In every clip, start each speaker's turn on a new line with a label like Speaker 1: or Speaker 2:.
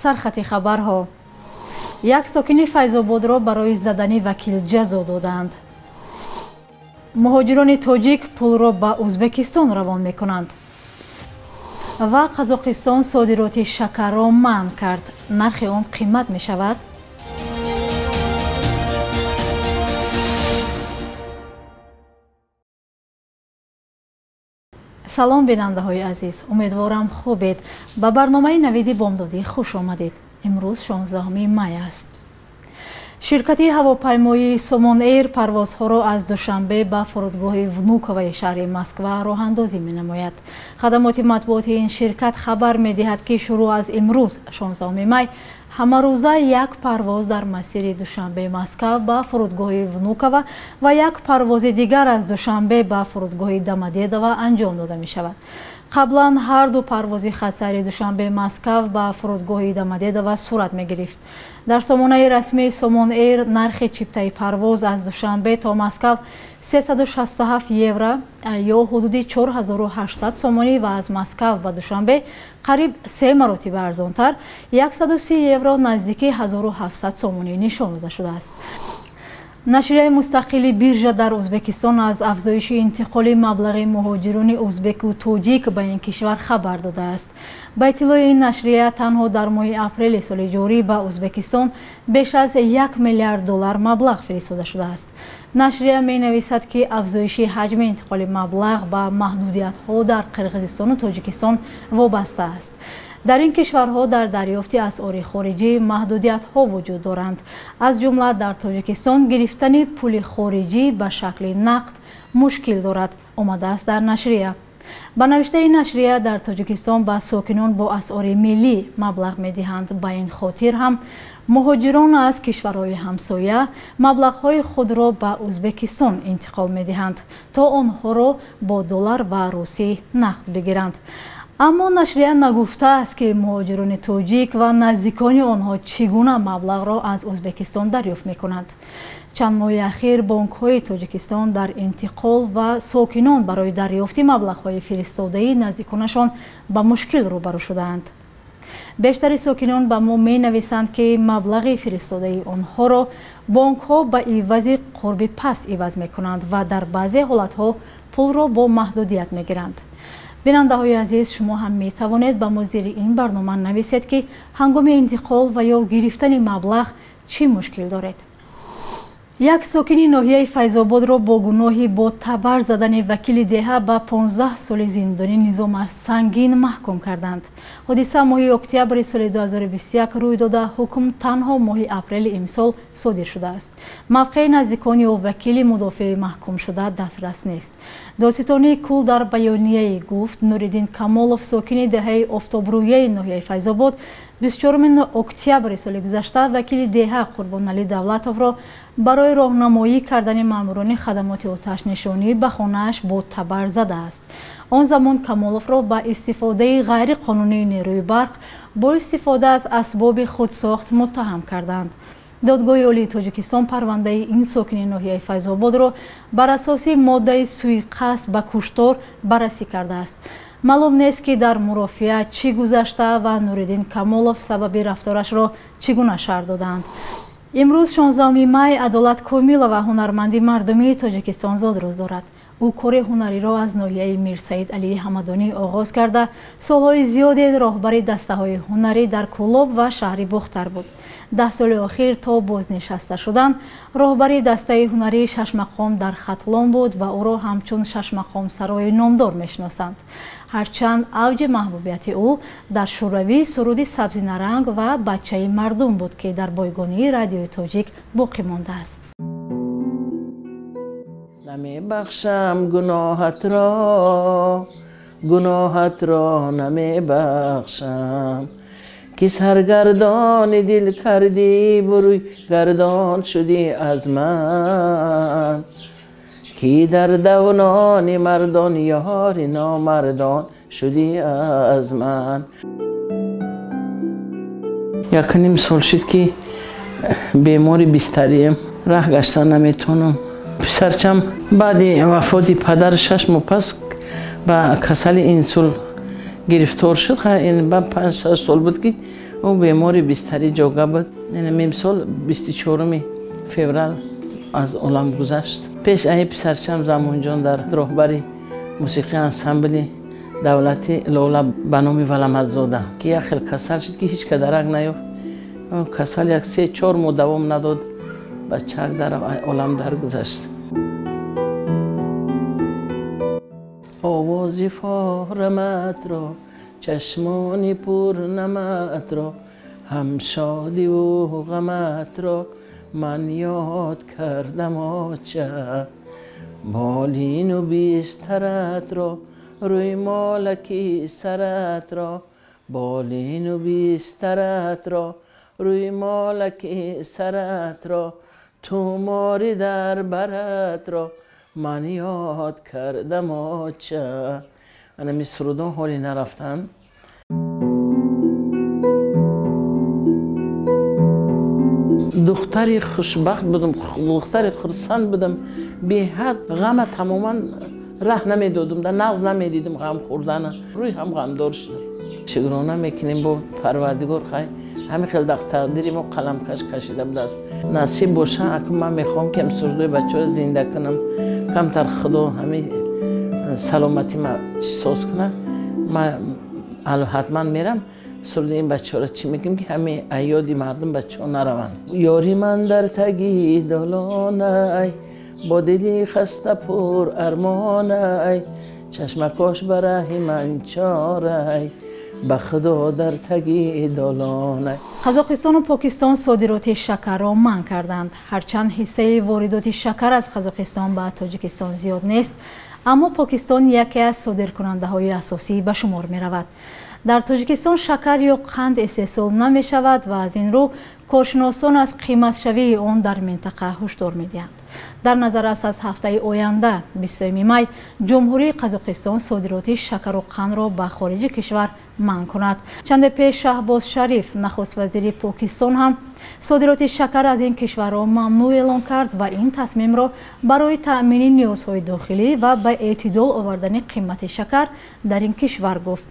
Speaker 1: Сархати хабарҳо. Як сокини Файзободро барои задани вакил ҷазо доданд. Муҳоҷирони тоҷик пулро ба Ӯзбекистон равон мекунанд. Ва Қазоқистон содироти шакарро манъ кард. Нархи он қимат мешавад. Салом, бинандаҳои азиз, умедворам хубед. Ба барномаи навиди бомдодӣ хуш омадед. Имрӯз 16 май аст. Ширкати ҳавопаймоии Сомон Эйр парвозҳоро аз Душанбе ба фурудгоҳи Внуковаи шаҳри Москва роҳандозӣ менамояд. Хадамоти матбуоти ин ширкат хабар медиҳад, ки шурӯъ аз имрӯз 16 май ҳамарӯза як парвоз дар масири Душанбе-Москва ба фурудгоҳи Внуково ва як парвози дигар аз Душанбе ба фурудгоҳи Домодедово анҷом дода мешавад. Қаблан ҳар ду парвози хатсайри Душанбе-Москва ба фурудгоҳи Домодедово сурат мегирифт. Дар сомонаи расмии Сомон Эйр нархи чиптаи парвоз аз Душанбе то Москва 367 евро ё ҳудуди 4800 сомонӣ ва аз Москва ба Душанбе қариб се маротиба арзонтар 130 евро наздики 1700 сомонӣ нишон дода шудааст. Нашрияи мустақили биржа дар Ӯзбекистон аз афзоиши интиқоли маблағи муҳоҷирони ӯзбеку тоҷик ба ин кишвар хабар додааст. Ба иттилои ин нашрия, танҳо дар моҳи апрели соли ҷорӣ ба Ӯзбекистон беш аз 1 миллиард доллар маблағ фиристода шудааст. Нашрия менависад, ки афзоиши ҳаҷми интиқоли маблағ ба маҳдудиятҳо дар Қирғизистону Тоҷикистон вобаста аст. Дар ин кишварҳо дар дарёфти асъори хориҷӣ маҳдудиятҳо вуҷуд доранд. Аз ҷумла дар Тоҷикистон гирифтани пули хориҷӣ ба шакли нақд мушкил дорад, омадааст дар нашрия. Ба навиштаи нашрия, дар Тоҷикистон ба сокинон бо асъори миллӣ маблағ медиҳанд. Ба ин хотир ҳам муҳоҷирон аз кишварҳои ҳамсоя маблағҳои худро ба Ӯзбекистон интиқол медиҳанд, то онҳоро бо доллар ва русӣ нақд бигиранд. Аммо нашрия нагуфтааст, ки муҳоҷирони тоҷик ва наздикони онҳо чӣ гуна маблағро аз Ӯзбекистон дарёфт мекунанд. Чанд моҳи ахир бонкҳои Тоҷикистон дар интиқол ва сокинон барои дарёфти маблағҳои фиристодаи наздиконашон ба мушкил рӯбарӯ шудаанд. Бештари сокинон ба мо менависанд, ки маблағи фиристодаи онҳоро бонкҳо ба ивази қурби паст иваз мекунанд ва дар баъзе ҳолатҳо пулро бо маҳдудият мегиранд. Бинандаҳои азиз, шумо ҳам метавонед ба мо зери ин барнома нависед, ки ҳангоми интиқол ва ё гирифтани маблағ чӣ мушкил доред. Як сокини ноҳияи Файзободро бо гуноҳи бо табар задани вакили деҳа ба 15 соли зиндонӣ низомаш сангин маҳкум карданд. Ҳодиса моҳи октябри соли 2021 рӯй дода, ҳукм танҳо моҳи апрели имсол содир шудааст. Мавқеи наздикони ё вакили мудофеи маҳкумшуда дастрас нест. Додситонии кул дар баёнияе гуфт, Нуриддин Камолов, сокини деҳаи Офтобрӯяи ноҳияи Файзобод, 24 октябри соли гузашта вакили деҳа Қурбоналӣ Давлатовро барои роҳнамоӣ кардани маъмурони хадамоти оташнишонӣ ба хонааш бо табар задааст. Он замон Камоловро ба истифодаи ғайриқонунии нерӯи барқ бо истифода аз асбоби худсохт муттаҳам карданд. Додгоҳи Олии Тоҷикистон парвандаи ин сокини ноҳияи Файзободро бар асоси моддаи суиқасд ба куштор баррасӣ кардааст. Маълум нест, ки дар мурофиа чӣ гузашта ва Нуриддин Камолов сабаби рафторашро чӣ гуна шарҳ додаанд. Имрӯз 16 май Адолат Комилова, ҳунарманди мардумии Тоҷикистон, зодрӯз дорад. Ӯ кори ҳунариро аз ноҳияи Мирсаид Алии Ҳамадонӣ оғоз карда, солҳои зиёде роҳбари дастаҳои ҳунарӣ дар Кӯлоб ва шаҳри Бохтар буд. 10 соли охир то бознишаста шудан роҳбари дастаи ҳунарии шашмақом дар Хатлон буд ва ӯро ҳамчун шашмақомсарои номдор мешиносанд. Ҳарчанд авҷи маҳбубияти ӯ дар Шӯравӣ суруди Сабзинаранг ва Бачаи мардум буд, ки дар бойгонии радиои тоҷик боқӣ мондааст.
Speaker 2: Намебахшам гуноҳатро, гуноҳатро намебахшам, ки саргардони дил кардӣ, бурӯй гардон шудӣ аз ман, ки дар давнони мардон ёри номардон шудӣ аз ман. Якним сол шуд, ки бемори бистарием, раҳ гаштан наметавонам. Писарчам баъди вафоти падар 6 моҳ пас ба касали инсул гирифтор шуд. Ба 5-6 сол буд, ки Ӯ бемори бистарӣ ҷога буд. Имсол 24 феврал аз олам гузашт. Пеш аи писарчам Замонҷон дар роҳбари мусиқии ансамбли давлати Лола ба номи Валамадзода, ки як хел касал шуд, ки ҳеҷ ка дарак наёфт. Касал як 3-4 моҳ давом надод, бачаак дар олам даргузашт. Овози фораматро, чашмони пурнаматро, ҳам шодиву ғаматро ман ёд кардам оча. Болину бистаратро, рӯймолаки саратро, болину бистаратро, рӯймолаки саратро, тумори дар баратро ман ёд кардам оча. Анами сурудон ҳоле нарафтанд. Духтари хушбахт будам, духтари хурсанд будам. Беҳад ғама тамоман раҳ намедодум, да нағз намедидим ғам хӯрдана. Рӯй ҳам ғамдор шудам. Шукрона мекунем бо Парвардигор, хай ҳамин хел дар тақдири мо қаламкаш кашида будааст. Насиб боша, акун ман мехоҳам ки сурудои бачаҳоро зинда кунам. Камтар Худо ҳамин саломатӣ ма соз кунад, ман ҳатман мерам суруди ин бачаҳоро чӣ мекунем, ки ҳамин аёди мардум бачаҳо нараванд. Ёри ман дар таги долонай, бо дили хаста пур армонай, чашмакош ба раҳи ман чорай, ба Худо дар таги долонай.
Speaker 1: Қазоқистону Покистон содироти шакарро манъ карданд. Ҳарчанд ҳиссаи воридоти шакар аз Қазоқистон ба Тоҷикистон зиёд нест, аммо Покистон яке аз содиркунандаҳои асосӣ ба шумор меравад. Дар Тоҷикистон шакар ё қанд истеҳсол намешавад ва аз ин рӯ коршиносон аз қиматшавии он дар минтақа ҳушдор медиҳанд. Дар назар аст, аз ҳафтаи оянда 23 май Ҷумҳурии Қазоқистон содироти шакару қандро ба хориҷи кишвар манъ кунад. Чанде пеш Шаҳбоз Шариф, нахуствазири Покистон, ҳам содироти шакар аз ин кишварро мамнӯъ эълон кард ва ин тасмимро барои таъмини ниёзҳои дохилӣ ва ба эътидол овардани қимати шакар дар ин кишвар гуфт.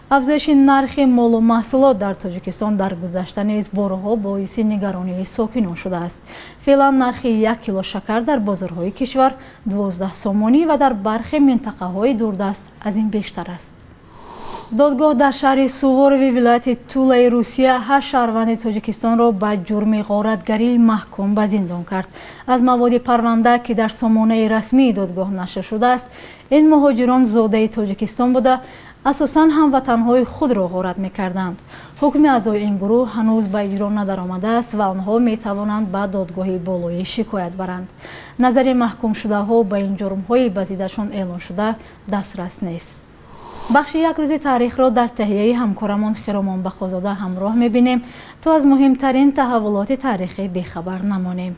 Speaker 1: Афзоиши нархи молу маҳсулот дар Тоҷикистон дар гузашта низ борҳо боиси нигаронии сокинон шудааст. Феълан нархи 1 кило шакар дар бозорҳои кишвар 12 сомонӣ ва дар бархе минтақаҳои дурдаст аз ин бештар аст. Додгоҳ дар шаҳри Суворови вилояти Тулаи Русия 8 шаҳрванди Тоҷикистонро ба ҷурми ғоратгарӣ маҳкум ба зиндон кард. Аз маводи парванда, ки дар сомонаи расмии додгоҳ нашр шудааст, ин муҳоҷирон зодаи Тоҷикистон буда, асосан ҳамватанҳои худро ғорат мекарданд. Ҳукми аъзои ин гурӯҳ ҳанӯз ба иҷро надаромадааст ва онҳо метавонанд ба додгоҳи болоӣ шикоят баранд. Назари маҳкумшудаҳо ба ин ҷурмҳои ба зиддашон эълон шуда дастрас нест. Бахши як рӯзи таърихро дар таҳияи ҳамкорамон Хиромон Бахозода ҳамроҳ мебинем, то аз муҳимтарин таҳаввулоти таърихӣ бехабар намонем.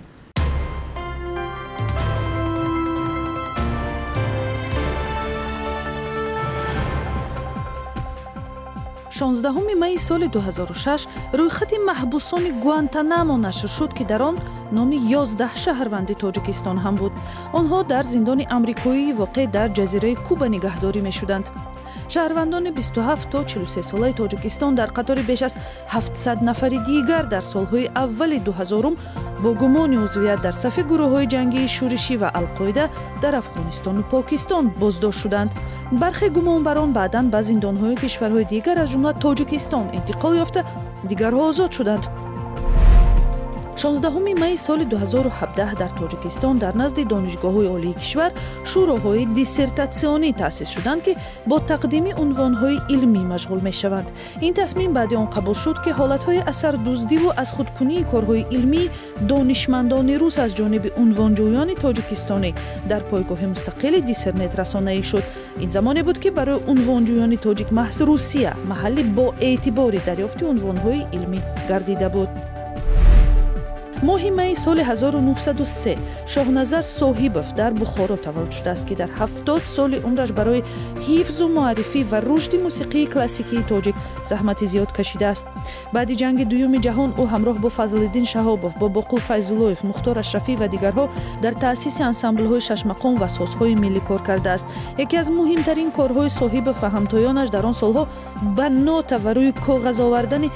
Speaker 3: 16 майи соли 2006 рӯйхати маҳбусони Гуантанамо нашр шуд, ки дар он номи 11 шаҳрванди Тоҷикистон ҳам буд. Онҳо дар зиндони амрикоии воқеъ дар ҷазираи Куба нигаҳдорӣ мешуданд. Шаҳрвандони 27 то 43 солаи Тоҷикистон дар қатори беш аз 700 нафари дигар дар солҳои аввали 2000 бо гумони узвият дар сафи гурӯҳҳои ҷангии шӯришӣ ва Алқоида дар Афғонистону Покистон боздошт шуданд. Бархе гумонбарон баъдан ба зиндонҳои кишварҳои дигар, аз ҷумла Тоҷикистон, интиқол ёфта, дигарҳо озод шуданд. 16 майи соли 2017 дар Тоҷикистон дар назди донишгоҳҳои олии кишвар шӯроҳои диссертатсионӣ таъсис шуданд, ки бо тақдими унвонҳои илмӣ машғул мешаванд. Ин тасмим баъди он қабул шуд, ки ҳолатҳои асардуздиву аз худкунии корҳои илмии донишмандони рус аз ҷониби унвонҷӯёни тоҷикистонӣ дар пойгоҳи мустақили диссернет расонаӣ шуд. Ин замоне буд, ки барои унвонҷӯёни тоҷик маҳз Русия маҳалли боэътибори дарёфти унвонҳои илмӣ гардида буд. Моҳи майи соли 1903 Шоҳназар Соҳибов дар Бухоро таваллуд шудааст, ки дар 70 соли умраш барои ҳифзу муаррифӣ ва рушди мусиқии классикии тоҷик заҳмати зиёд кашидааст. Баъди ҷанги дуюми ҷаҳон ӯ ҳамроҳ бо Фазлиддин Шаҳобов, Бобоқул Файзуллоев, Мухтор Ашрафӣ ва дигарҳо дар таъсиси ансамблҳои шашмақом ва созҳои миллӣ кор кардааст. Яке аз муҳимтарин корҳои Соҳибов ва ҳамтоёнаш дар он солҳо ба нота ва рӯи коғаз овардани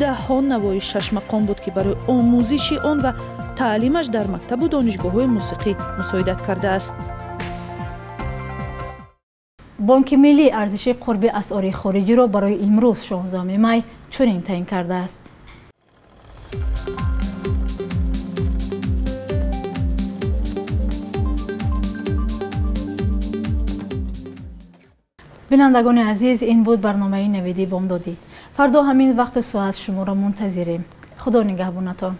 Speaker 3: даҳҳо навои шашмақом буд, ки барои омӯзиши он ва таълимаш дар мактабу донишгоҳҳои мусиқӣ мусоидат кардааст.
Speaker 1: Бонки миллӣ арзиши қурби асъори хориҷиро барои имрӯз 16 май чунин таъин кардааст. Бинандагони азиз, ин буд барномаи Навиди бомдодӣ. Фардо ҳамин вақту соат шуморо мунтазирем. Худо нигаҳбонатон.